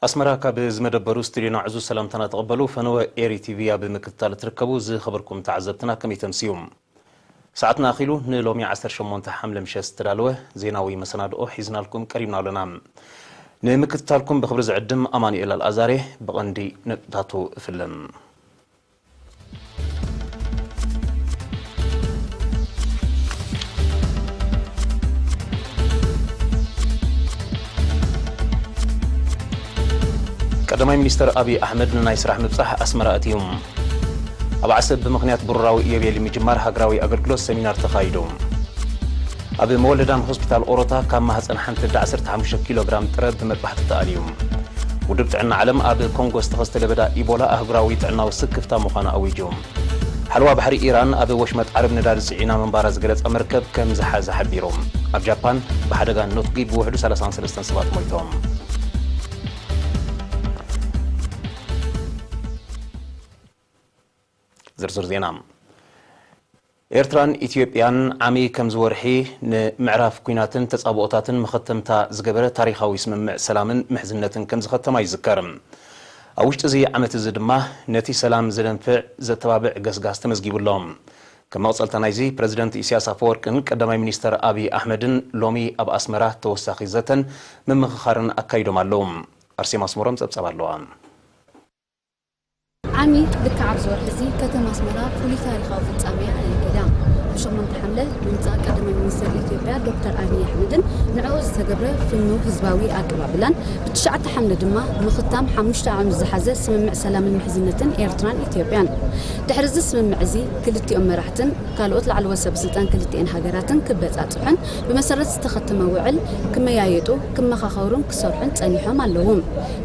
ኣስመራ ካብ ዝመደበሩ ስቱድዮና ዕዙዝ ሰላምታና ተቐበሉ። ፈነወ ኤሪ ቲቪ ኣብ ምክትታል እትርከቡ ዝኸበርኩም ተዓዘብትና ከመይ ተምስዩ? ሰዓትና ኣኺሉ ንሎሚ ዓሰርተ ሸሞንተ ሓምለ ምሸት ዝተዳለወ ዜናዊ መሰናድኦ ሒዝናልኩም ቀሪብና ኣለና። ንምክትታልኩም ብኽብሪ ዝዕድም ኣማኑኤል ኣልኣዛሬ። ብቐንዲ ነጥብታቱ እፍልም። ቀዳማይ ሚኒስተር ኣብይ ኣሕመድ ንናይ ስራሕ ምብጻሕ ኣስመራ ኣትዩ። ኣብ ዓሰብ ብምኽንያት ብሩራዊ ኢዮቤልዩ ምጅማር ሃገራዊ ኣገልግሎት ሰሚናር ተኻይዱ። ኣብ መወለዳን ሆስፒታል ኦሮታ ካብ ማህፀን ሓንቲ ኣደ ዓሰርተ ሓሙሽተ ኪሎ ግራም ጥረ ብመጥባሕቲ ተኣልዩ። ውድብ ጥዕና ዓለም ኣብ ኮንጎ ዝተኸስተ ለበዳ ኢቦላ ኣህጉራዊ ጥዕናዊ ስክፍታ ምዃኑ ኣዊጁ። ሓለዋ ባሕሪ ኢራን ኣብ ወሽመጥ ዓረብ ነዳዲ ጽዒና ምንባራ ዝገለጸ መርከብ ከም ዝሓዘ ሓቢሩ። ኣብ ጃፓን ብሓደጋ ኖትጊ ብውሕዱ ሰላሳን ሰለስተን ሰባት ሞይቶም። ዝርዝር ዜና። ኤርትራን ኢትዮጵያን ዓሚ ከምዚ ወርሒ ንምዕራፍ ኲናትን ተጻብኦታትን መኸተምታ ዝገበረ ታሪኻዊ ስምምዕ ሰላምን ምሕዝነትን ከም ዝኸተማ ይዝከር። ኣብ ውሽጢ እዚ ዓመት እዚ ድማ ነቲ ሰላም ዘደንፍዕ ዘተባብዕ ገስጋስ ተመዝጊቡ ኣሎ። ከም መቕጸልታ ናይዚ፣ ፕረዚደንት ኢሳያስ ኣፈወርቅን ቀዳማይ ሚኒስተር ኣብይ ኣሕመድን ሎሚ ኣብ ኣስመራ ተወሳኺ ዘተን ምምኽኻርን ኣካይዶም ኣለዉ። ኣርሴማ ኣስመሮም ጸብጻብ ኣለዋ። ዓሚ ልክዕ ኣብዚ ወርሒ እዚ ከተማ ኣስመራ ፍሉይ ታሪኻዊ ፍጻሜ እያ ኣነጊዳ። ብሸሞንተ ሓምለ ምምጻእ ቀዳማይ ሚኒስተር ኢትዮጵያ ዶክተር ኣብይ ኣሕመድን ንዕኡ ዝተገብረ ፍኑው ህዝባዊ ኣቀባብላን፣ ብትሽዓተ ሓምለ ድማ ምኽታም ሓሙሽተ ዓመት ዝሓዘ ስምምዕ ሰላምን ምሕዝነትን ኤርትራን ኢትዮጵያን። ድሕሪ እዚ ስምምዕ እዚ ክልቲኦም መራሕትን ካልኦት ላዕለዎት ሰብ ስልጣን ክልቲኤን ሃገራትን ክበጻጽሑን ብመሰረት ዝተኸተመ ውዕል ክመያየጡ፣ ክመኻኸሩን ክሰርሑን ጸኒሖም ኣለዉ።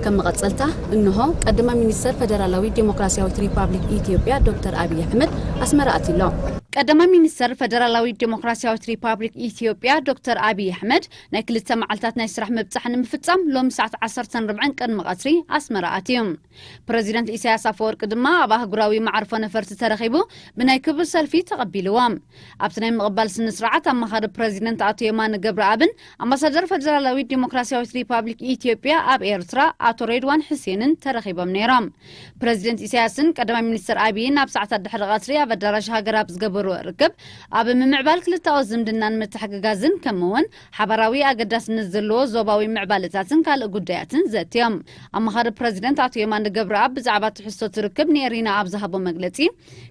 ከም መቐጸልታ፣ እንሆ ቀዳማይ ሚኒስተር ፈደራላዊት ዴሞክራሲያዊት ሪፓብሊክ ኢትዮጵያ ዶክተር ኣብይ ኣሕመድ ኣስመራ ኣትዩ ኣሎ። ቀዳማይ ሚኒስተር ፈደራላዊት ዴሞክራሲያዊት ሪፓብሊክ ኢትዮጵያ ዶክተር ኣብይ ኣሕመድ ናይ ክልተ መዓልታት ናይ ስራሕ ምብጻሕ ንምፍጻም ሎሚ ሰዓት ዓሰርተን ርብዕን ቅድሚ ቀትሪ ኣስመራ ኣትዩ። ፕረዚደንት ኢሳያስ ኣፈወርቂ ድማ ኣብ ኣህጉራዊ መዓርፎ ነፈርቲ ተረኺቡ ብናይ ክብሪ ሰልፊ ተቐቢልዎ። ኣብቲ ናይ ምቕባል ስነ ስርዓት ኣማኻሪ ፕረዚደንት ኣቶ የማነ ገብረኣብን ኣምባሳደር ፈደራላዊት ዲሞክራሲያዊት ሪፓብሊክ ኢትዮጵያ ኣብ ኤርትራ ኣቶ ሬድዋን ሕሴንን ተረኺቦም ነይሮም። ፕረዚደንት ኢሳያስን ቀዳማይ ሚኒስትር ኣብይን ኣብ ሰዓታት ድሕሪ ቀትሪ ኣብ ኣዳራሽ ሃገር ኣብ ዝገበርዎ ርክብ፣ ኣብ ምምዕባል ክልተኣዊ ዝምድናን ምትሕግጋዝን ከምኡ'ውን ሓባራዊ ኣገዳስነት ዘለዎ ዞባዊ ምዕባለታትን ካልእ ጉዳያትን ዘትዮም። ኣማኻሪ ፕረዚደንት ኣቶ የማነ ገብረኣብ ብዛዕባ ትሕዝቶ እቲ ርክብ ንኤሪና ኣብ ዝሃቦ መግለጺ፣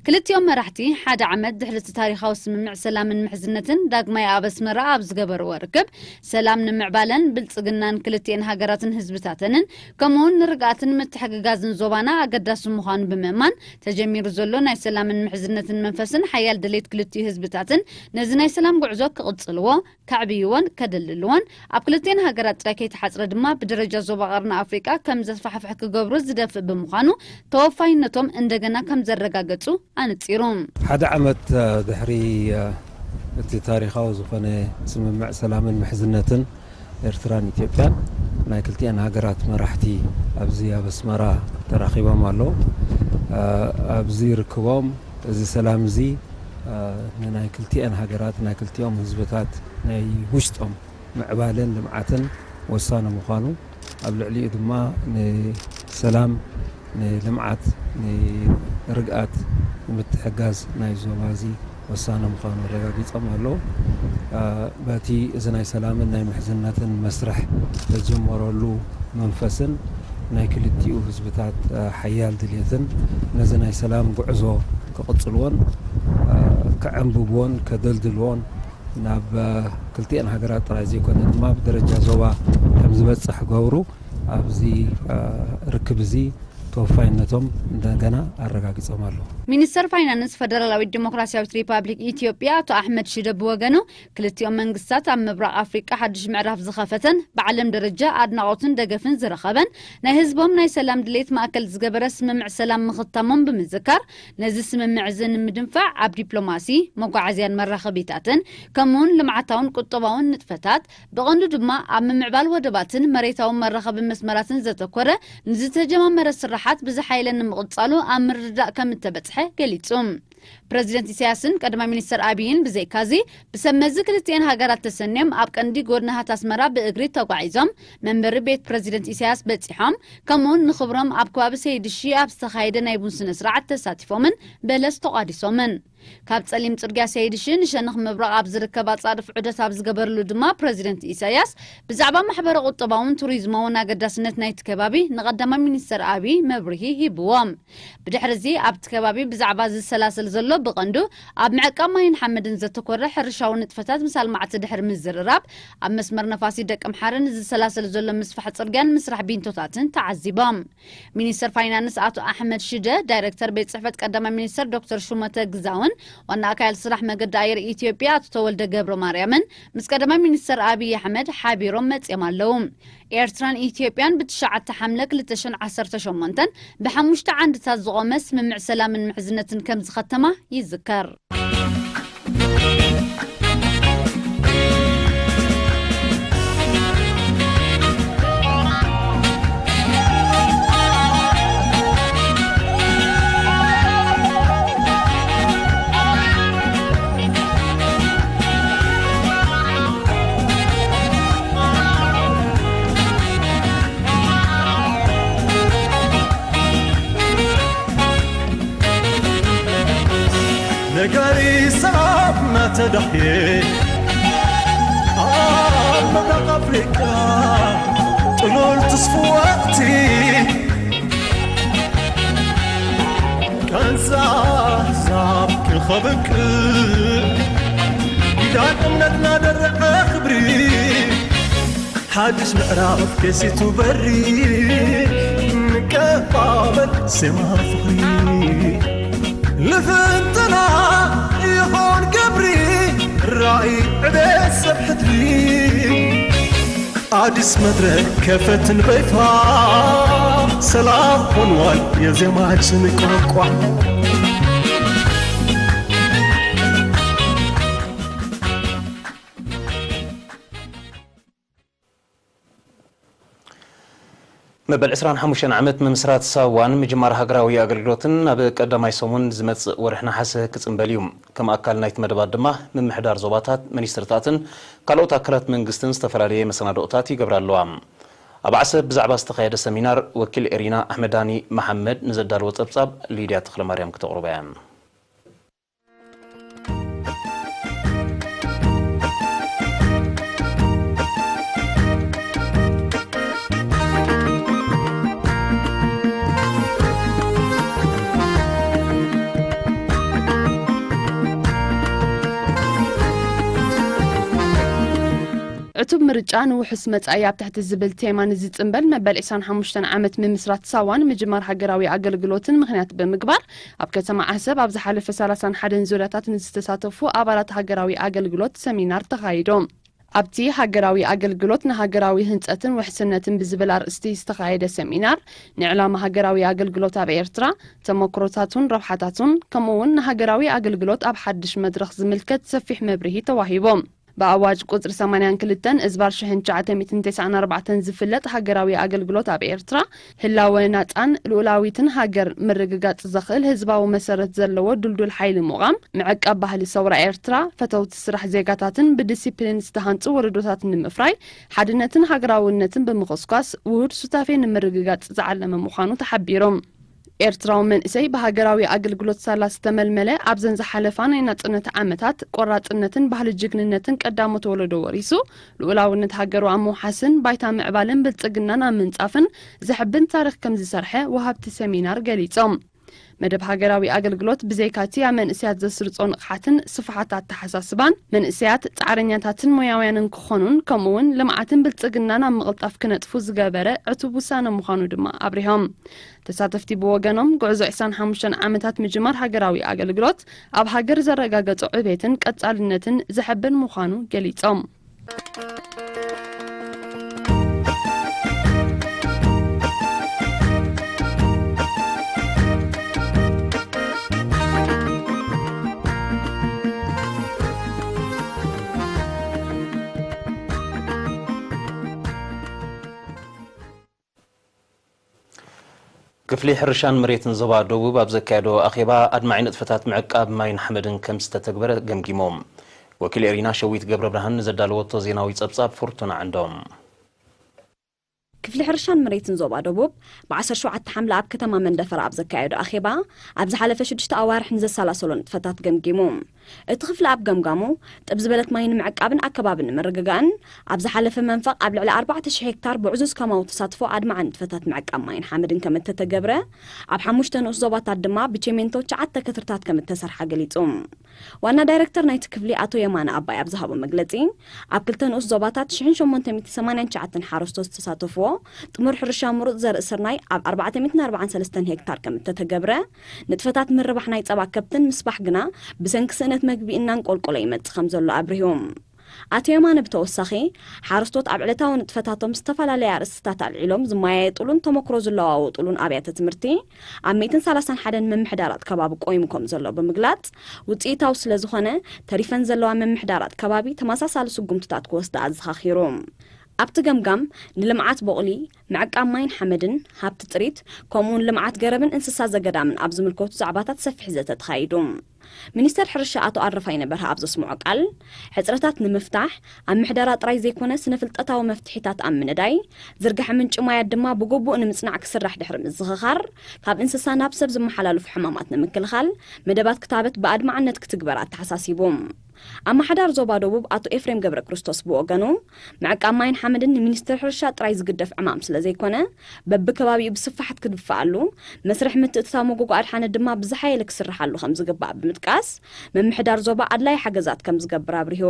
ክልቲኦም መራሕቲ ሓደ ዓመት ድሕሪ እቲ ታሪኻዊ ስምምዕ ሰላምን ምሕዝነትን ዳግማይ ኣብ ኣስመራ ኣብ ዝገበርዎ ርክብ፣ ሰላም ንምዕባለን ብልጽግናን ክልቲኤን ሃገራትን ህዝብታተንን፣ ከምኡ'ውን ንርግኣትን ምትሕግጋዝን ዞባና ኣገዳሲ ምዃኑ ብምእማን፣ ተጀሚሩ ዘሎ ናይ ሰላምን ምሕዝነትን መንፈስን ሓያል ድሌት ክልቲኡ ህዝብታትን ነዚ ናይ ሰላም ጉዕዞ ክቕጽልዎ፣ ከዕብይዎን ከደልድልዎን፣ ኣብ ክልቲኤን ሃገራት ጥራይ ከይተሓጽረ ድማ ብደረጃ ዞባ ቀርኒ ኣፍሪቃ ከም ዘስፋሕፍሕ ክገብሩ ዝደፍእ ብምዃኑ፣ ተወፋይነቶም እንደገና ከም ዘረጋገጹ ኣነጺሩ። ሓደ ዓመት፣ እ፣ ድሕሪ፣ እ፣ እቲ ታሪኻዊ ዝኾነ ስምምዕ ሰላምን ምሕዝነትን ኤርትራን ኢትዮጵያን፣ ናይ ክልቲኤን ሃገራት መራሕቲ ኣብዚ ኣብ ኣስመራ ተራኺቦም ኣለዉ። እ፣ ኣብዚ ርክቦም፣ እዚ ሰላም እዚ፣ እ፣ ንናይ ክልቲኤን ሃገራት፣ ናይ ክልቲኦም ህዝብታት ናይ ውሽጦም ምዕባለን ልምዓትን ወሳኒ ምዃኑ፣ ኣብ ልዕሊኡ ድማ ንሰላም፣ ንልምዓት፣ ንርግኣት፣ ንምትሕጋዝ ናይ ዞባ እዚ ወሳኒ ምዃኑ ኣረጋጊጾም ኣለዉ። እ፣ በቲ እዚ ናይ ሰላምን ናይ ምሕዝነትን መስርሕ ዝተጀመረሉ መንፈስን ናይ ክልቲኡ ህዝብታት፣ እ፣ ሓያል ድልየትን ነዚ ናይ ሰላም ጉዕዞ ክቕጽልዎን፣ እ፣ ከዐንብብዎን ከደልድልዎን ናብ፣ እ፣ ክልቲኤን ሃገራት ጥራይ ዘይኮነ ድማ ብደረጃ ዞባ ከም ዝበጽሕ ክገብሩ ኣብዚ፣ እ፣ ርክብ እዚ ተወፋይነቶም እንደገና ኣረጋጊጾም ኣለዉ። ሚኒስተር ፋይናንስ ፈደራላዊት ዲሞክራሲያዊት ሪፓብሊክ ኢትዮጵያ ኣቶ ኣሕመድ ሽደ ብወገኑ፣ ክልቲኦም መንግስታት ኣብ ምብራቕ ኣፍሪቃ ሓድሽ ምዕራፍ ዝኸፈተን ብዓለም ደረጃ ኣድናቖትን ደገፍን ዝረኸበን ናይ ህዝቦም ናይ ሰላም ድሌት ማእከል ዝገበረ ስምምዕ ሰላም ምኽታሞም ብምዝካር፣ ነዚ ስምምዕ እዚ ንምድንፋዕ ኣብ ዲፕሎማሲ፣ መጓዓዝያን መራኸቢታትን ከምኡውን ልምዓታውን ቁጠባውን ንጥፈታት፣ ብቐንዱ ድማ ኣብ ምምዕባል ወደባትን መሬታዊ መራኸቢ መስመራትን ዘተኮረ ንዝተጀማመረ ስራሓት ብዝሓየለ ንምቕጻሉ ኣብ ምርድዳእ ከም እተበጽሐ ገሊጹ። ፕረዚደንት ኢሳያስን ቀዳማይ ሚኒስተር ኣብይን ብዘይካዚ፣ ብሰብ መዚ ክልቲኤን ሃገራት ተሰንዮም ኣብ ቀንዲ ጎደናታት ኣስመራ ብእግሪ ተጓዒዞም መንበሪ ቤት ፕረዚደንት ኢሳያስ በጺሖም፣ ከምኡውን ንኽብሮም ኣብ ከባቢ ሰይድሺ ኣብ ዝተኻየደ ናይ ቡን ስነ ስርዓት ተሳቲፎምን በለስ ተቋዲሶምን። ካብ ጸሊም ጽርግያ ሰይድሺ ንሸነኽ ምብራቕ ኣብ ዝርከብ ኣጻድፍ ዑደት ኣብ ዝገበርሉ ድማ ፕረዚደንት ኢሳያስ ብዛዕባ ማሕበረ ቁጠባውን ቱሪዝማውን ኣገዳስነት ናይቲ ከባቢ ንቐዳማይ ሚኒስተር ኣብይ መብርሂ ሂብዎም። ብድሕሪ እዚ ኣብቲ ከባቢ ብዛዕባ ዝሰላሰል ዘሎ ብቐንዱ ኣብ ምዕቃብ ማይን ሓመድን ዘተኮረ ሕርሻዊ ንጥፈታት ምስ ኣልማዕቲ ድሕሪ ምዝርራብ፣ ኣብ መስመር ነፋሲት ደቂ ምሓረ ንዝሰላሰል ዘሎ ምስፋሕ ጽርግያን ምስራሕ ቢንቶታትን ተዓዚቦም። ሚኒስተር ፋይናንስ ኣቶ ኣሕመድ ሽደ፣ ዳይረክተር ቤት ጽሕፈት ቀዳማይ ሚኒስተር ዶክተር ሹመተ ግዛውን ዋና ኣካል ስራሕ መገዲ ኣየር ኢትዮጵያ ኣቶ ተወልደ ገብረ ማርያምን ምስ ቀዳማይ ሚኒስተር ኣብይ ኣሕመድ ሓቢሮም መጺኦም ኣለዉ። ኤርትራን ኢትዮጵያን ብትሽዓተ ሓምለ ክልተ ሽሕን ዓሰርተ ሸሞንተን ብሓሙሽተ ዓንድታት ዝቖመ ስምምዕ ሰላምን ምሕዝነትን ከም ዝኸተማ ይዝከር። ነጋሪ ሰላም እናተዳህየ ኣብ ምብራቕ ኣፍሪቃ ጥሉል ትስፉ ወቕቲ ቃንዛ ኣህዛብ ክኸበቅዕ ዳግምነትና ደረቐ ክብሪ ሓድሽ ምዕራፍ ከሲቱ በሪ ንቀባበል ሴማ ፍቕሪ ልፍንትና ይኾን ገብሪ ራእይ ዕቤት ሰብ ሕድሪ ኣዲስ መድረክ ከፈትን በይፋ ሰላም ሆንዋል የዜማችን ቋንቋ። መበል ዕስራን ሓሙሽተን ዓመት ምምስራት ሳዋን ምጅማር ሃገራዊ ኣገልግሎትን ኣብ ቀዳማይ ሰሙን ዝመጽእ ወርሒ ነሓሰ ክጽንበል እዩ። ከም ኣካል ናይቲ መደባት ድማ ምምሕዳር ዞባታት፣ ሚኒስትርታትን ካልኦት ኣካላት መንግስትን ዝተፈላለየ መሰናድኦታት ይገብራ ኣለዋ። ኣብ ዓሰብ ብዛዕባ ዝተኻየደ ሰሚናር ወኪል ኤሪና ኣሕመዳኒ መሓመድ ንዘዳለዎ ጸብጻብ ሊድያ ተኽለማርያም ክተቕርቦ እያ። ዕቱብ ምርጫ ንውሑስ መጻኢ ኣብ ትሕቲ ዝብል ቴማ ንዝጽንበል መበል ዕስራን ሓሙሽተን ዓመት ምምስራት ሳዋን ምጅማር ሃገራዊ ኣገልግሎትን ምኽንያት ብምግባር ኣብ ከተማ ዓሰብ ኣብ ዝሓለፈ ሰላሳን ሓደን ዙርያታት ንዝተሳተፉ ኣባላት ሃገራዊ ኣገልግሎት ሰሚናር ተኻይዶ። ኣብቲ ሃገራዊ ኣገልግሎት ንሃገራዊ ህንጸትን ውሕስነትን ብዝብል ኣርእስቲ ዝተኻየደ ሰሚናር ንዕላማ ሃገራዊ ኣገልግሎት ኣብ ኤርትራ፣ ተመክሮታቱን ረብሓታቱን ከምኡ እውን ንሃገራዊ ኣገልግሎት ኣብ ሓድሽ መድረኽ ዝምልከት ሰፊሕ መብርሂ ተዋሂቦም። ብኣዋጅ ቁጽሪ ሰማንያን ክልተን እዝባር ሽሕን ትሽዓተ ሚእትን ተስዓን ኣርባዕተን ዝፍለጥ ሃገራዊ ኣገልግሎት ኣብ ኤርትራ ህላወ ናጻን ልኡላዊትን ሃገር ምርግጋጽ ዘኽእል ህዝባዊ መሰረት ዘለዎ ድልዱል ሓይሊ ምቋም፣ ምዕቃብ ባህሊ ሰውራ ኤርትራ፣ ፈተውቲ ስራሕ ዜጋታትን ብዲሲፕሊን ዝተሃንጹ ወለዶታት ንምፍራይ፣ ሓድነትን ሃገራውነትን ብምኹስኳስ ውሁድ ሱታፌ ንምርግጋጽ ዝዓለመ ምዃኑ ተሓቢሮም። ኤርትራዊ መንእሰይ ብሃገራዊ ኣገልግሎት ሳላ ዝተመልመለ ኣብዘን ዝሓለፋ ናይ ናጽነት ዓመታት ቆራጽነትን ባህሊ ጅግንነትን ቀዳሞት ወለዶ ወሪሱ ልኡላውነት ሃገሩ ኣብ ምውሓስን ባይታ ምዕባልን ብልጽግናን ኣብ ምንጻፍን ዘሕብን ታሪኽ ከም ዝሰርሐ ወሃብቲ ሰሚናር ገሊጾም። መደብ ሃገራዊ ኣገልግሎት ብዘይካ'ቲ ኣብ መንእሰያት ዘስርጾ ንቕሓትን ስፍሓት ኣተሓሳስባን፣ መንእሰያት ጻዕረኛታትን ሞያውያንን ክኾኑን፣ ከምኡ'ውን ልምዓትን ብልጽግናን ኣብ ምቕልጣፍ ክነጥፉ ዝገበረ ዕቱብ ውሳነ ምዃኑ ድማ ኣብሪሆም። ተሳተፍቲ ብወገኖም፣ ጉዕዞ ዕስራን ሓሙሽተን ዓመታት ምጅማር ሃገራዊ ኣገልግሎት፣ ኣብ ሃገር ዘረጋገጾ ዕቤትን ቀጻልነትን ዘሐብን ምዃኑ ገሊጾም። ክፍሊ ሕርሻን መሬትን ዞባ ደቡብ ኣብ ዘካየዶ ኣኼባ፣ ኣድማዒ ንጥፈታት ምዕቃብ ማይን ሓመድን ከም ዝተተግበረ ገምጊሞም። ወኪል ኤሪና ሸዊት ገብረ ብርሃን ንዘዳለወቶ ዜናዊ ጸብጻብ ፍርቱና ዓንዶም። ክፍሊ ሕርሻን መሬትን ዞባ ደቡብ ብ ዓሰርተ ሸውዓተ ሓምለ ኣብ ከተማ መንደፈራ ኣብ ዘካየዶ ኣኼባ፣ ኣብ ዝሓለፈ ሽዱሽተ ኣዋርሕ ንዘሰላሰሎ ንጥፈታት ገምጊሙ። እቲ ክፍሊ ኣብ ገምጋሙ፣ ጥብ ዝበለት ማይ ንምዕቃብን ኣከባቢ ንምርግጋእን፣ ኣብ ዝሓለፈ መንፈቕ ኣብ ልዕሊ ኣርባዕተ ሽሕ ሄክታር ብዕዙዝ ከማዊ ተሳትፎ ኣድማዒ ንጥፈታት ምዕቃብ ማይን ሓመድን ከም እተተገብረ፣ ኣብ ሓሙሽተ ንኡስ ዞባታት ድማ ብቼሜንቶ ትሽዓተ ከትርታት ከም እተሰርሓ ገሊጹ። ዋና ዳይረክተር ናይቲ ክፍሊ ኣቶ የማነ ኣባይ ኣብ ዝሃቦ መግለጺ፣ ኣብ ክልተ ንኡስ ዞባታት ሽሕን ሸሞንተ ሚእትን ሰማንያን ትሽዓተን ሓረስቶት ዝተሳተፍዎ ጥሙር ሕርሻ ምሩጽ ዘርኢ ስርናይ ኣብ ኣርባዕተ ሚእትን ኣርባዓን ሰለስተን ሄክታር ከም እተተገብረ፣ ንጥፈታት ምርባሕ ናይ ጸባ ከብትን ምስባሕ ግና ብሰንኪ ስእነት መግቢ እናንቆልቆለ ይመጽእ ከም ዘሎ ኣብሪሁ። ኣቶ የማነ ብተወሳኺ፣ ሓረስቶት ኣብ ዕለታዊ ንጥፈታቶም ዝተፈላለየ ኣርእስትታት ኣልዒሎም ዝመያየጡሉን ተመክሮ ዝለዋወጡሉን ኣብያተ ትምህርቲ ኣብ ሚእትን ሰላሳን ሓደን ምምሕዳራት ከባቢ ቆይሙ ከም ዘሎ ብምግላጽ፣ ውጽኢታዊ ስለ ዝኾነ፣ ተሪፈን ዘለዋ ምምሕዳራት ከባቢ ተመሳሳሊ ስጉምትታት ክወስዳ ኣዘኻኺሩ። ኣብቲ ገምጋም፣ ንልምዓት ቦቕሊ፣ ምዕቃብ ማይን ሓመድን፣ ሃብቲ ጥሪት፣ ከምኡውን ልምዓት ገረብን እንስሳ ዘገዳምን ኣብ ዝምልከቱ ዛዕባታት ሰፊሕ ዘተ ተኻይዱ። ሚኒስተር ሕርሻ ኣቶ ኣረፋይነ በርሀ ኣብ ዘስምዖ ቃል፣ ሕጽረታት ንምፍታሕ ኣብ ምሕደራ ጥራይ ዘይኮነ ስነ ፍልጠታዊ መፍትሒታት ኣብ ምንዳይ፣ ዝርጋሐ ምንጪ ማያት ድማ ብግቡእ ንምጽናዕ ክስራሕ ድሕሪ ምዝኽኻር፣ ካብ እንስሳ ናብ ሰብ ዝመሓላለፉ ሕማማት ንምክልኻል መደባት ክታበት ብኣድማዕነት ክትግበር ኣተሓሳሲቡ። ኣመሓዳሪ ዞባ ደቡብ ኣቶ ኤፍሬም ገብረ ክርስቶስ ብወገኑ፣ ምዕቃብ ማይን ሓመድን ንሚኒስትሪ ሕርሻ ጥራይ ዝግደፍ ዕማም ስለ ዘይኮነ፣ በብከባቢኡ ብስፋሕት ክድፋኣሉ፣ መስርሕ ምትእትታው መጎጎ ኣድሓነት ድማ ብዝሓየለ ክስርሓሉ ከም ዝግባእ ብምጥቃስ፣ ምምሕዳር ዞባ ኣድላዪ ሓገዛት ከም ዝገብር ኣብሪሁ።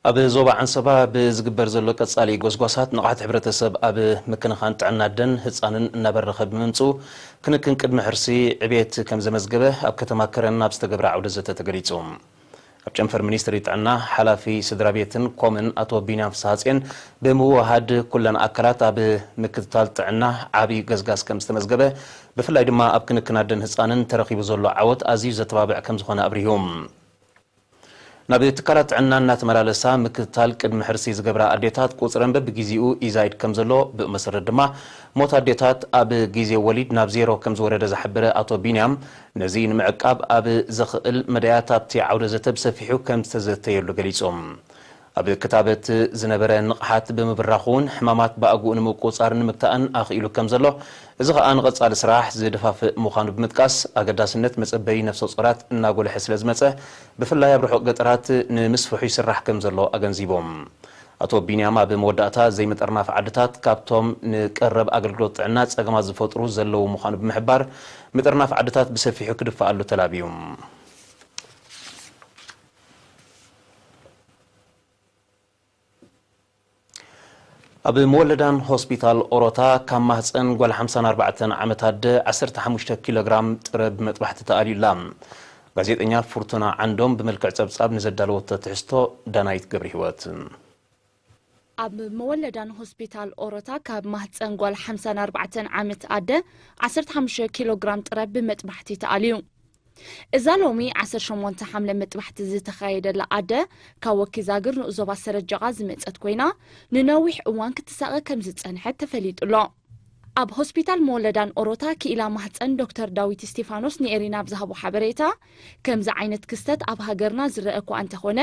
ኣብ ዞባ ዓንሰባ ብዝግበር ዘሎ ቀጻሊ ጎስጓሳት ንቕሓት ሕብረተሰብ ኣብ ምክንኻን ጥዕና ኣደን ህጻንን እናበረኸ ብምምጽኡ፣ ክንክን ቅድሚ ሕርሲ ዕቤት ከም ዘመዝገበ ኣብ ከተማ ከረን ኣብ ዝተገብረ ዓውደ ዘተ ተገሊጹ። ኣብ ጨንፈር ሚኒስትሪ ጥዕና፣ ሓላፊ ስድራ ቤትን ኮምን ኣቶ ቢንያም ፍስሃጽዮን ብምውህሃድ ኩለን ኣካላት ኣብ ምክትታል ጥዕና ዓቢ ገስጋስ ከም ዝተመዝገበ፣ ብፍላይ ድማ ኣብ ክንክን ኣደን ህጻንን ተረኺቡ ዘሎ ዓወት ኣዝዩ ዘተባብዕ ከም ዝኾነ ኣብሪሁ። ናብ ትካላት ጥዕና እናተመላለሳ ምክትታል ቅድሚ ሕርሲ ዝገብራ ኣዴታት ቁጽረን በብግዜኡ ይዛይድ ከም ዘሎ፣ ብኡ መሰረት ድማ ሞት ኣዴታት ኣብ ግዜ ወሊድ ናብ ዜሮ ከም ዝወረደ ዝሓበረ ኣቶ ቢንያም፣ ነዚ ንምዕቃብ ኣብ ዘኽእል መዳያት ኣብቲ ዓውደ ዘተ ብሰፊሑ ከም ዝተዘተየሉ ገሊጹ። ኣብ ክታበት ዝነበረ ንቕሓት ብምብራኹ እውን ሕማማት ብኣግኡ ንምቁጻር ንምግታእን ኣኽኢሉ ከም ዘሎ፣ እዚ ኸኣ ንቐጻሊ ስራሕ ዝደፋፍእ ምዃኑ ብምጥቃስ፣ ኣገዳስነት መጸበዪ ነፍሰ ጾራት እናጎልሐ ስለ ዝመጸ፣ ብፍላይ ኣብ ርሑቕ ገጠራት ንምስፍሑ ይስራሕ ከም ዘሎ ኣገንዚቦም። ኣቶ ቢንያም ኣብ መወዳእታ፣ ዘይምጥርናፍ ዓድታት ካብቶም ንቀረብ ኣገልግሎት ጥዕና ጸገማት ዝፈጥሩ ዘለዉ ምዃኑ ብምሕባር፣ ምጥርናፍ ዓድታት ብሰፊሑ ክድፋኣሉ ተላብዩ። ኣብ መወለዳን ሆስፒታል ኦሮታ ካብ ማህፀን ጓል ሓምሳን ኣርባዕተን ዓመት ኣደ ዓሰርተ ሓሙሽተ ኪሎ ግራም ጥረ ብመጥባሕቲ ተኣልዩላ። ጋዜጠኛ ፍርቱና ዓንዶም ብመልክዕ ጸብጻብ ንዘዳለወቶ ትሕዝቶ ዳናይት ገብረ ህይወት። ኣብ መወለዳን ሆስፒታል ኦሮታ ካብ ማህፀን ጓል ሓምሳን ኣርባዕተን ዓመት ኣደ ዓሰርተ ሓሙሽተ ኪሎ ግራም ጥረ ብመጥባሕቲ ተኣልዩ። እዛ ሎሚ ዓሰርተ ሸሞንተ ሓምለ መጥባሕቲ ዝተኻየደላ ኣደ፣ ካብ ወኪዛግር ንኡስ ዞባ ሰረጀቓ ዝመጸት ኮይና፣ ንነዊሕ እዋን ክትሳቐ ከም ዝጸንሐት ተፈሊጡ ኣሎ። ኣብ ሆስፒታል መወለዳን ኦሮታ ክኢላ ማህጸን ዶክተር ዳዊት እስቲፋኖስ ንኤሪና ኣብ ዝሃቦ ሓበሬታ፣ ከምዚ ዓይነት ክስተት ኣብ ሃገርና ዝረአ እኳ እንተኾነ፣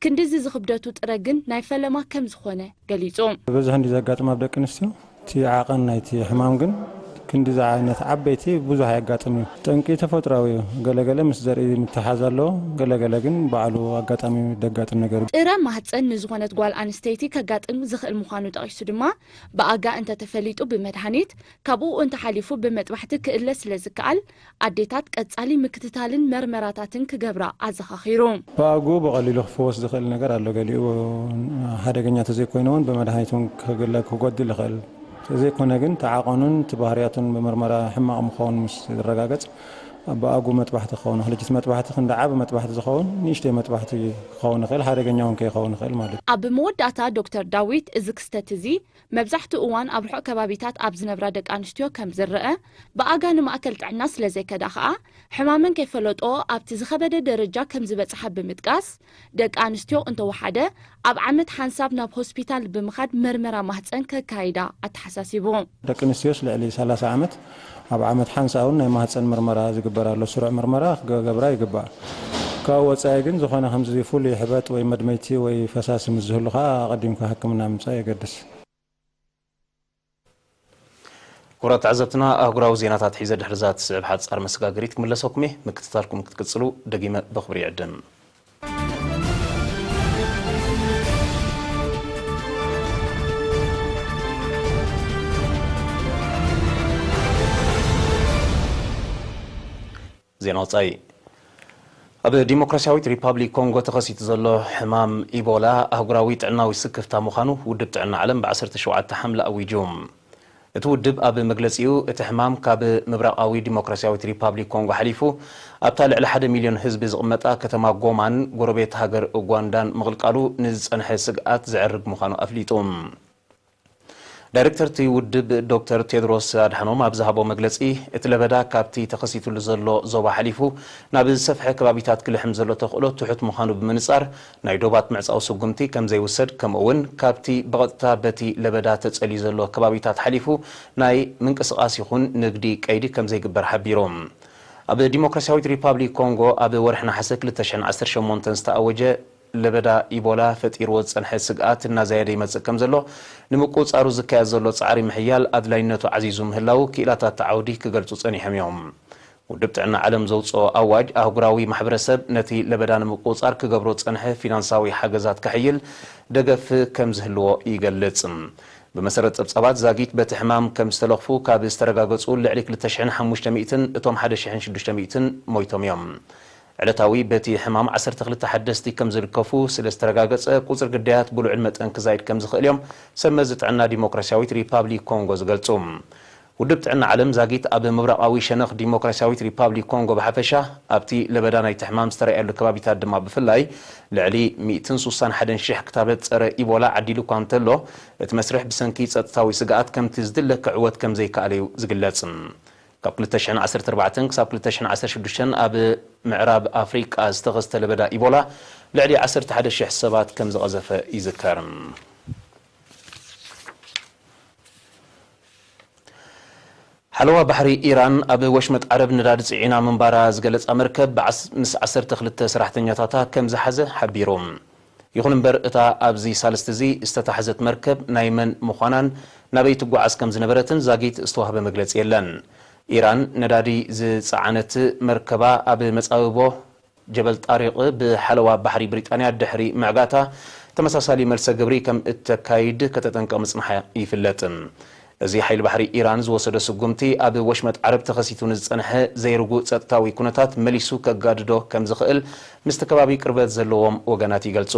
ክንድዚ ዝኽብደቱ ጥረ ግን ናይ ፈለማ ከም ዝኾነ ገሊጹ። በብዝሒ እንዲ ዘጋጥም ኣብ ደቂ ኣንስትዮ፣ እቲ ዓቐን ናይቲ ሕማም ግን ክንዲዚ ዓይነት ዓበይቲ ብዙሕ ኣየጋጥም እዩ። ጠንቂ ተፈጥሮኣዊ እዩ። ገለገለ ምስ ዘርኢ ምትሓዝ ኣለዎ፣ ገለገለ ግን ባዕሉ ኣጋጣሚ ደጋጥም ነገር እዩ። ጥረ ማህፀን ንዝኾነት ጓል ኣንስተይቲ ከጋጥም ዝኽእል ምዃኑ ጠቒሱ ድማ፣ ብኣጋ እንተተፈሊጡ ብመድሃኒት፣ ካብኡ እንተሓሊፉ ብመጥባሕቲ ክእለ ስለ ዝከኣል፣ ኣዴታት ቀጻሊ ምክትታልን መርመራታትን ክገብራ ኣዘኻኺሩ። ብኣግኡ ብቐሊሉ ክፍወስ ዝኽእል ነገር ኣሎ። ገሊኡ ሓደገኛ ተዘይኮይኑ እውን ብመድሃኒት እውን ክግለ-፣ ክጎድል ይኽእል። ተዘይኮነ ግን እቲ ዓቐኑን እቲ ባህርያቱን ብምርመራ ሕማቕ ምዃኑ ምስ ዝረጋገጽ፣ ብኣግኡ መጥባሕቲ ክኸውን ይኽእል። ሕጂ እቲ መጥባሕቲ ክንዲ ዓቢ መጥባሕቲ ዝኸውን ንእሽተይ መጥባሕቲ ክኸውን ይኽእል፣ ሓደገኛ እውን ከይኸውን ይኽእል ማለት እዩ። ኣብ መወዳእታ ዶክተር ዳዊት፣ እዚ ክስተት እዚ መብዛሕትኡ እዋን ኣብ ርሑቕ ከባቢታት ኣብ ዝነብራ ደቂ ኣንስትዮ ከም ዝረአ፣ ብኣጋ ንማእከል ጥዕና ስለ ዘይከዳ ከኣ፣ ሕማመን ከይፈለጥኦ ኣብቲ ዝኸበደ ደረጃ ከም ዝበጽሓ ብምጥቃስ፣ ደቂ ኣንስትዮ እንተወሓደ ኣብ ዓመት ሓንሳብ ናብ ሆስፒታል ብምኻድ መርመራ ማህጸን ከካይዳ ኣተሓሳሲቡ። ደቂ ኣንስትዮስ ልዕሊ ሰላሳ ዓመት ኣብ ዓመት ሓንሳብ እውን ናይ ማህጸን ምርመራ ዝግበር ኣሎ። ስሩዕ ምርመራ ክገብራ ይግባእ። ካብኡ ወጻኢ ግን ዝኾነ ከምዚ ፍሉይ ሕበጥ ወይ መድመይቲ ወይ ፈሳሲ ምስ ዝህሉ ከኣ ኣቐዲምካ ሕክምና ምምጻእ የገድስ። ክቡራት ተዓዘብትና፣ ኣህጉራዊ ዜናታት ሒዘ ድሕሪ እዛ ትስዕብ ሓጻር መሰጋገሪት ክምለሰኩም እየ። ምክትታልኩም ክትቅጽሉ ደጊመ ብኽብሪ ይዕድም። ዜና ወጻኢ። ኣብ ዲሞክራሲያዊት ሪፓብሊክ ኮንጎ ተኸሲቱ ዘሎ ሕማም ኢቦላ ኣህጉራዊ ጥዕናዊ ስክፍታ ምዃኑ ውድብ ጥዕና ዓለም ብ ዓሰርተ ሸውዓተ ሓምለ ኣዊጁ። እቲ ውድብ ኣብ መግለጺኡ፣ እቲ ሕማም ካብ ምብራቓዊ ዲሞክራሲያዊት ሪፓብሊክ ኮንጎ ሓሊፉ ኣብታ ልዕሊ ሓደ ሚልዮን ህዝቢ ዝቕመጣ ከተማ ጎማን ጎረቤት ሃገር ኡጓንዳን ምቕልቃሉ ንዝጸንሐ ስግኣት ዘዕርግ ምዃኑ ኣፍሊጡ። ዳይሬክተር እቲ ውድብ ዶክተር ቴድሮስ ኣድሓኖም ኣብ ዝሃቦ መግለጺ፣ እቲ ለበዳ ካብቲ ተኸሲቱሉ ዘሎ ዞባ ሓሊፉ ናብ ዝሰፍሐ ከባቢታት ክልሕም ዘሎ ተኽእሎ ትሑት ምዃኑ ብምንጻር፣ ናይ ዶባት ምዕጻው ስጉምቲ ከም ዘይውሰድ፣ ከምኡ እውን ካብቲ ብቐጥታ በቲ ለበዳ ተጸልዩ ዘሎ ከባቢታት ሓሊፉ ናይ ምንቅስቓስ ይኹን ንግዲ ቀይዲ ከም ዘይግበር ሓቢሩ። ኣብ ዲሞክራሲያዊት ሪፓብሊክ ኮንጎ ኣብ ወርሒ ነሓሰ ክልተ ሽሕን ዓሰርተ ሸሞንተን ዝተኣወጀ ለበዳ ኢቦላ ፈጢርዎ ዝጸንሐ ስግኣት እናዛየደ ይመጽእ ከም ዘሎ፣ ንምቁጽጻሩ ዝካየድ ዘሎ ጻዕሪ ምሕያል ኣድላይነቱ ዓዚዙ ምህላዉ ክኢላታት እቲ ዓውዲ ክገልጹ ጸኒሖም እዮም። ውድብ ጥዕና ዓለም ዘውጽኦ ኣዋጅ፣ ኣህጉራዊ ማሕበረሰብ ነቲ ለበዳ ንምቁጽጻር ክገብሮ ዝጸንሐ ፊናንሳዊ ሓገዛት ከሕይል ደገፍ ከም ዝህልዎ ይገልጽ። ብመሰረት ጸብጻባት፣ ዛጊት በቲ ሕማም ከም ዝተለኽፉ ካብ ዝተረጋገጹ ልዕሊ ክልተ ሽሕን ሓሙሽተ ሚእትን፣ እቶም ሓደ ሽሕን ሽዱሽተ ሚእትን ሞይቶም እዮም። ዕለታዊ በቲ ሕማም ዓሰርተ ክልተ ሓደስቲ ከም ዝልከፉ ስለ ዝተረጋገጸ፣ ቁጽሪ ግዳያት ብልዑል መጠን ክዛይድ ከም ዝኽእል እዮም ሰብ መዚ ጥዕና ዲሞክራሲያዊት ሪፓብሊክ ኮንጎ ዝገልጹ። ውድብ ጥዕና ዓለም ዛጊት ኣብ ምብራቓዊ ሸነኽ ዲሞክራሲያዊት ሪፓብሊክ ኮንጎ ብሓፈሻ፣ ኣብቲ ለበዳ ናይቲ ሕማም ዝተረኣየሉ ከባቢታት ድማ ብፍላይ፣ ልዕሊ ሚእትን ስሳን ሓደን ሽሕ ክታበት ጸረ ኢቦላ ዓዲሉ እኳ እንተሎ፣ እቲ መስርሕ ብሰንኪ ጸጥታዊ ስግኣት ከምቲ ዝድለ ክዕወት ከም ዘይከኣለ እዩ ዝግለጽ። ካብ ክልተ ሽሕን ዓሰርተ ኣርባዕተን ክሳብ ክልተ ሽሕን ዓሰርተ ሽዱሽተን ኣብ ምዕራብ ኣፍሪቃ ዝተኸስተ ለበዳ ኢቦላ ልዕሊ ዓሰርተ ሓደ ሽሕ ሰባት ከም ዝቐዘፈ ይዝከር። ሓለዋ ባሕሪ ኢራን ኣብ ወሽመጥ ዓረብ ነዳዲ ጽዒና ምንባራ ዝገለጻ መርከብ ብዓስ-፣ ምስ ዓሰርተ ክልተ ሰራሕተኛታታ ከም ዝሓዘ ሓቢሩ። ይኹን እምበር፣ እታ ኣብዚ ሳልስቲ እዚ ዝተታሕዘት መርከብ ናይ መን ምዃናን ናበይ ትጓዓዝ ከም ዝነበረትን ዛጊት ዝተዋህበ መግለጺ የለን። ኢራን ነዳዲ ዝጸዓነት መርከባ ኣብ መጻብቦ ጀበል ጣሪቕ ብሓለዋ ባሕሪ ብሪጣንያ ድሕሪ ምዕጋታ፣ ተመሳሳሊ መልሰ ግብሪ ከም እተካይድ ከተጠንቅቕ ምጽንሓ ይፍለጥ። እዚ ሓይሊ ባሕሪ ኢራን ዝወሰዶ ስጉምቲ፣ ኣብ ወሽመጥ ዓረብ ተኸሲቱ ንዝጸንሐ ዘይርጉእ ጸጥታዊ ኩነታት መሊሱ ከጋድዶ ከም ዝኽእል ምስቲ ከባቢ ቅርበት ዘለዎም ወገናት ይገልጹ።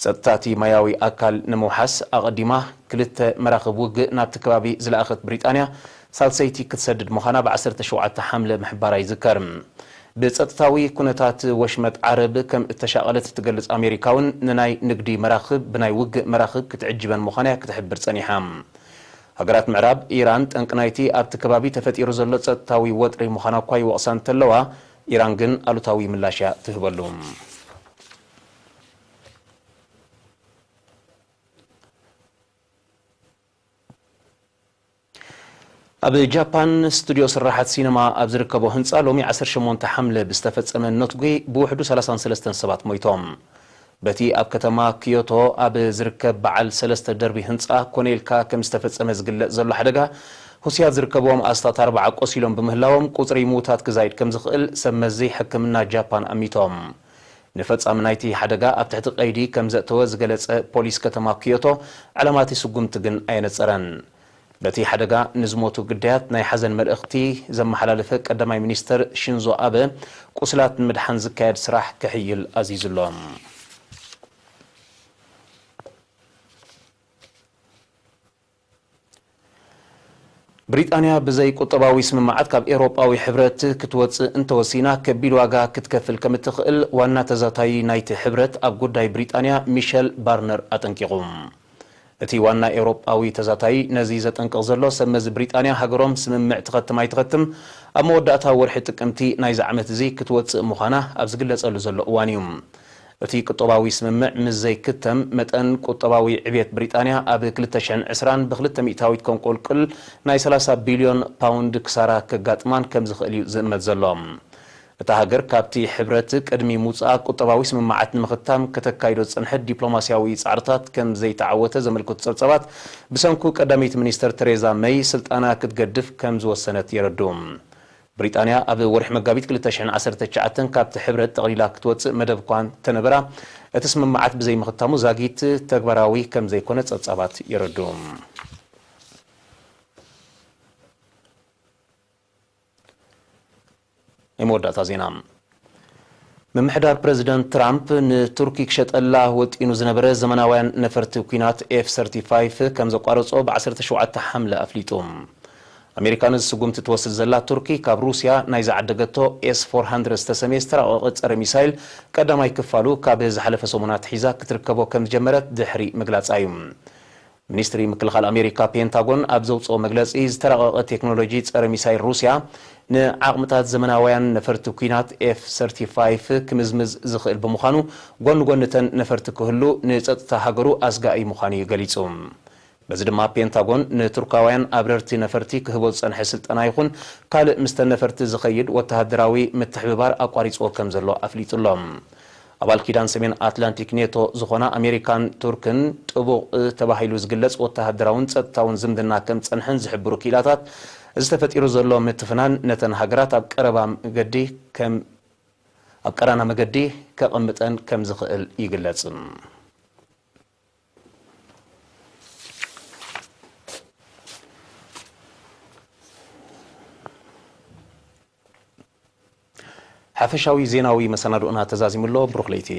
ጸጥታ እቲ ማያዊ ኣካል ንምውሓስ ኣቐዲማ ክልተ መራኽብ ውግእ ናብቲ ከባቢ ዝለኣኸት ብሪጣንያ፣ ሳልሰይቲ ክትሰድድ ምዃና ብ ዓሰርተ ሸውዓተ ሓምለ ምሕባራ ይዝከር። ብጸጥታዊ ኩነታት ወሽመጥ ዓረብ ከም እተሻቐለት እትገልጽ ኣሜሪካ እውን፣ ንናይ ንግዲ መራኽብ ብናይ ውግእ መራኽብ ክትዕጅበን ምዃና እያ ክትሕብር ጸኒሓ። ሃገራት ምዕራብ፣ ኢራን ጠንቂ ናይቲ ኣብቲ ከባቢ ተፈጢሩ ዘሎ ጸጥታዊ ወጥሪ ምዃና እኳ ይወቕሳ እንተለዋ፣ ኢራን ግን ኣሉታዊ ምላሽ እያ ትህበሉ። ኣብ ጃፓን ስቱድዮ ስራሓት ሲነማ ኣብ ዝርከቦ ህንጻ ሎሚ ዓሰርተ ሸሞንተ ሓምለ ብዝተፈጸመ ነትጒ ብውሕዱ ሰላሳን ሰለስተን ሰባት ሞይቶም። በቲ ኣብ ከተማ ኪዮቶ ኣብ ዝርከብ በዓል ሰለስተ ደርቢ ህንጻ ኮነ ኢልካ ከም ዝተፈጸመ ዝግለጽ ዘሎ ሓደጋ፣ ህውስያት ዝርከብዎም ኣስታት ኣርባዓ ቆሲሎም ብምህላዎም፣ ቁጽሪ ምዉታት ክዛይድ ከም ዝኽእል ሰብ መዚ ሕክምና ጃፓን ኣሚቶም። ንፈጻሚ ናይቲ ሓደጋ ኣብ ትሕቲ ቀይዲ ከም ዘእተወ ዝገለጸ ፖሊስ ከተማ ኪዮቶ፣ ዕላማ እቲ ስጉምቲ ግን ኣየነጸረን። በቲ ሓደጋ ንዝሞቱ ግዳያት ናይ ሓዘን መልእኽቲ ዘመሓላለፈ ቀዳማይ ሚኒስተር ሽንዞ ኣበ፣ ቁስላት ንምድሓን ዝካየድ ስራሕ ክሕይል ኣዚዙ ኣሎ። ብሪጣንያ ብዘይ ቁጠባዊ ስምምዓት ካብ ኤውሮጳዊ ሕብረት ክትወጽእ እንተወሲና፣ ከቢድ ዋጋ ክትከፍል ከም እትኽእል ዋና ተዛታዪ ናይቲ ሕብረት ኣብ ጉዳይ ብሪጣንያ ሚሸል ባርነር ኣጠንቂቑ። እቲ ዋና ኤውሮጳዊ ተዛታዪ ነዚ ዘጠንቅቕ ዘሎ፣ ሰብ መዚ ብሪጣንያ ሃገሮም ስምምዕ ትኸትም ኣይትኸትም ኣብ መወዳእታ ወርሒ ጥቅምቲ ናይዚ ዓመት እዚ ክትወጽእ ምዃና ኣብ ዝግለጸሉ ዘሎ እዋን እዩ። እቲ ቁጠባዊ ስምምዕ ምስ ዘይክተም፣ መጠን ቁጠባዊ ዕብየት ብሪጣንያ ኣብ ክልተ ሽሕን ዕስራን ብክልተ ሚእታዊት ከንቆልቁል፣ ናይ ሰላሳ ቢልዮን ፓውንድ ክሳራ ከጋጥማን ከም ዝኽእል እዩ ዝእመት ዘሎ። እታ ሃገር ካብቲ ሕብረት ቅድሚ ምውጻኣ፣ ቁጠባዊ ስምምዓት ንምኽታም ከተካይዶ ዝጸንሐት ዲፕሎማስያዊ ጻዕርታት ከም ዘይተዓወተ ዘመልክቱ ጸብጻባት፣ ብሰንኩ ቀዳመይቲ ሚኒስተር ተሬዛ መይ ስልጣና ክትገድፍ ከም ዝወሰነት የረድኡ። ብሪጣንያ ኣብ ወርሒ መጋቢት ክልተ ሽሕን ዓሰርተ ትሽዓተን ካብቲ ሕብረት ጠቕሊላ ክትወጽእ መደብ እኳ እንተነበራ፣ እቲ ስምምዓት ብዘይምኽታሙ ዛጊት ተግባራዊ ከም ዘይኮነ ጸብጻባት የረድኡ። ናይ መወዳእታ ዜና። ምምሕዳር ፕረዚደንት ትራምፕ ንቱርኪ ክሸጠላ ወጢኑ ዝነበረ ዘመናውያን ነፈርቲ ኲናት ኤፍ ሰርቲፋይቭ ከም ዘቋረጾ ብ ዓሰርተ ሸውዓተ ሓምለ ኣፍሊጡ። ኣሜሪካ ነዚ ስጉምቲ ትወስድ ዘላ፣ ቱርኪ ካብ ሩስያ ናይ ዝዓደገቶ ኤስ ፎር ሃንድረድ ዝተሰምየ ዝተራቐቐ ጸረ ሚሳይል ቀዳማይ ክፋሉ ካብ ዝሓለፈ ሰሙን ኣትሒዛ ክትርከቦ ከም ዝጀመረት ድሕሪ ምግላጻ እዩ። ሚኒስትሪ ምክልኻል ኣሜሪካ ፔንታጎን ኣብ ዘውጽኦ መግለጺ፣ ዝተራቐቐ ቴክኖሎጂ ጸረ ሚሳይል ሩስያ ንዓቕምታት ዘመናውያን ነፈርቲ ኲናት ኤፍ ሰርቲፋይቭ ክምዝምዝ ዝኽእል ብምዃኑ፣ ጎኒ ጎኒ እተን ነፈርቲ ክህሉ ንጸጥታ ሃገሩ ኣስጋኢ ምዃኑ እዩ ገሊጹ። በዚ ድማ ፔንታጎን ንቱርካውያን ኣብረርቲ ነፈርቲ ክህቦ ዝጸንሐ ስልጠና ይኹን ካልእ ምስተን ነፈርቲ ዝኸይድ ወተሃደራዊ ምትሕብባር ኣቋሪጽዎ ከም ዘሎ ኣፍሊጡ ኣሎ። ኣባል ኪዳን ሰሜን ኣትላንቲክ ኔቶ ዝኾና ኣሜሪካን ቱርክን፣ ጥቡቕ ተባሂሉ ዝግለጽ ወተሃደራውን ጸጥታውን ዝምድና ከም ጸንሐን ዝሕብሩ ክኢላታት፣ እዚ ተፈጢሩ ዘሎ ምትፍናን ነተን ሃገራት ኣብ ቀረባ መገዲ ከም፣ ኣብ ቀራና መገዲ ከቐምጠን ከም ዝኽእል ይግለጽ። ሓፈሻዊ ዜናዊ መሰናድኦና ተዛዚሙ ኣሎ። ብሩኽ ለይቲ።